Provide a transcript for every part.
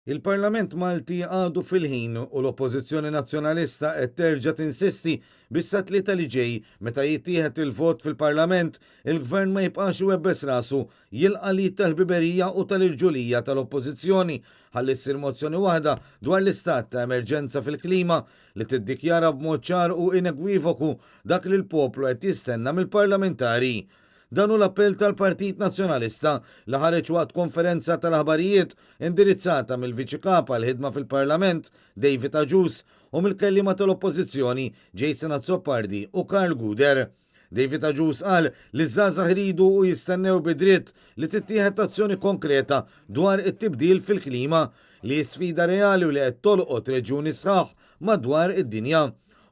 Il-Parlament Malti għadu fil-ħin u l-Oppożizzjoni Nazzjonalista qed terġa' tinsisti biex sat-Tlieta li ġej, meta jittieħed il-vot fil-Parlament, il-Gvern ma jibqax iwebbes rasu jilqa' l-id tal-ħbiberija u tal-irġulija tal-Oppożizzjoni ħalli ssir mozzjoni waħda dwar l-istat ta' emerġenza fil-klima li tiddikjara b'mod ċar u inekwivoku dak li l-poplu qed jistenna mill-parlamentari. Dan hu l-appell tal-Partit Nazzjonalista li ħareġ waqt konferenza tal-aħbarijiet indirizzata mill-Viċi Kap għall-Ħidma fil-Parlament, David Agius, u mill-kelliema tal-Oppożizzjoni, Jason Azzopardi u Karl Gouder. David Agius qal li ż-żgħażagħ iridu u jistennew bi dritt li tittieħed azzjoni konkreta dwar it-tibdil fil-klima, li hi sfida reali u li qed tolqot reġjuni sħaħ madwar id-dinja.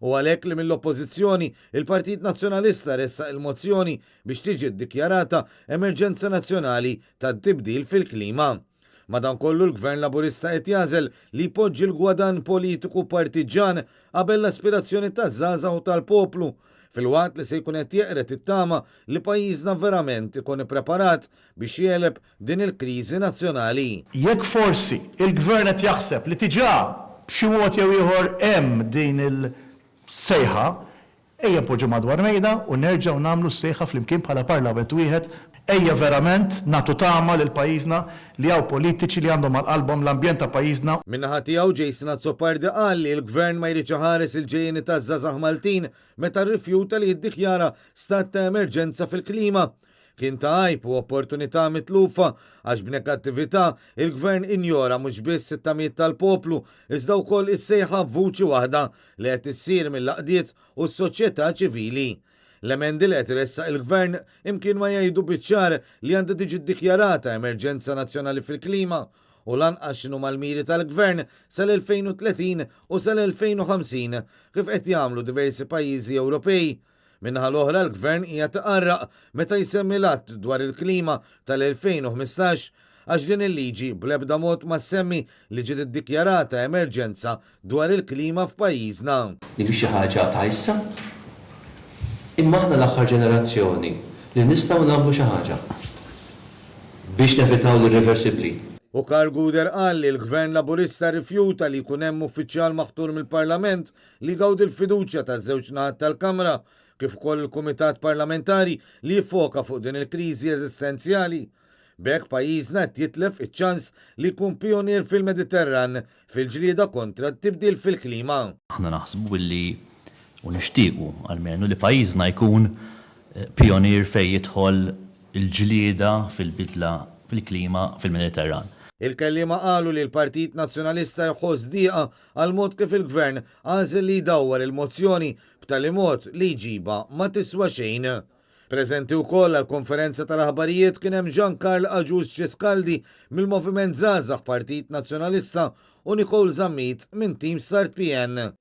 Hu għalhekk li mill-Oppożizzjoni, il-Partit Nazzjonalista ressaq il-mozzjoni biex tiġi ddikjarata emerġenza nazzjonali tat-tibdil fil-klima. Madankollu l-Gvern Laburista qed jagħżel li jpoġġi l-gwadann politiku partiġġan qabel l-aspirazzjoni taż-żgħażagħ u tal-poplu, filwaqt li se jkun qed jeqred it-tama li pajjiżna verament ikun ippreparat biex jegħleb din il-kriżi nazzjonali. Jekk forsi il-Gvern qed jaħseb li diġà b'xi mod jew ieħor hemm din il-sejħa, ejja npoġġu madwar mejda u nerġgħu nagħmlu s-sejħa flimkien bħala Parlament wieħed, ejja verament nagħtu tama lil pajjiżna li hawn politiċi li għandhom għal qalbhom l-ambjent ta' pajjiżna. Min-naħa tiegħu Jason Azzopardi qal li l-Gvern ma jridx iħares il-ġejjieni taż-żgħażagħ Maltin meta rrifjuta li jiddikjara stat ta' emerġenza fil-klima. Kien ta' għajb u opportunità mitlufa għax b'negattività il-Gvern injora mhux biss it-tamiet tal-poplu iżda wkoll is-sejħa b'vuċi waħda li qed issir mill-għaqdiet u s-soċjetà ċivili. L-emendi li qed iressaq il-Gvern imkien ma jgħidu biċ-ċar li għandha tiġi ddikjarata emerġenza nazzjonali fil-klima u lanqas x'inhuma l-miri tal-Gvern sal-2030 u sal-2050 kif qed jagħmlu diversi pajjiżi Ewropej. Min-naħa l-oħra l-Gvern qiegħed iqarraq meta jsemmi l-Att dwar il-Klima tal-2015 għax din il-liġi bl-ebda mod ma ssemmi li ġiet iddikjarata emerġenza dwar il-klima f'pajjiżna. Li mhix xi ħaġa ta' issa, imma aħna l-aħħar ġenerazzjoni li nistgħu nagħmlu xi ħaġa biex nevitaw l-irreversibbli. U Karl Gouder qal li l-Gvern Laburista rrifjuta li jkun hemm uffiċjal maħtur mill-Parlament li jgawdi l-fiduċja taż-żewġ naħat tal-Kamra, kif ukoll il-Kumitat Parlamentari li jiffoka fuq din il-kriżi eżistenzjali. B'hekk pajjiżna qed jitlef iċ-ċans li jkun pijunier fil-Mediterran fil-ġlieda kontra t-tibdil fil-klima. Aħna naħsbu li, u nixtiequ almenu, li pajjiżna jkun pijunier fejn jidħol il-ġlieda fil-bidla fil-klima fil-Mediterran. Il-kelliema qalu li l-Partit Nazzjonalista jħoss dieqa għall-mod kif il-Gvern għażel li jdawwar il-mozzjoni b'tali mod li jġibha ma tiswa xejn. Preżenti wkoll għall-konferenza tal-aħbarijiet kien hemm Jean Carl Agius Ciscaldi mill-Moviment Żgħażagħ Partit Nazzjonalista u Nicole Zammit minn Team Start PN.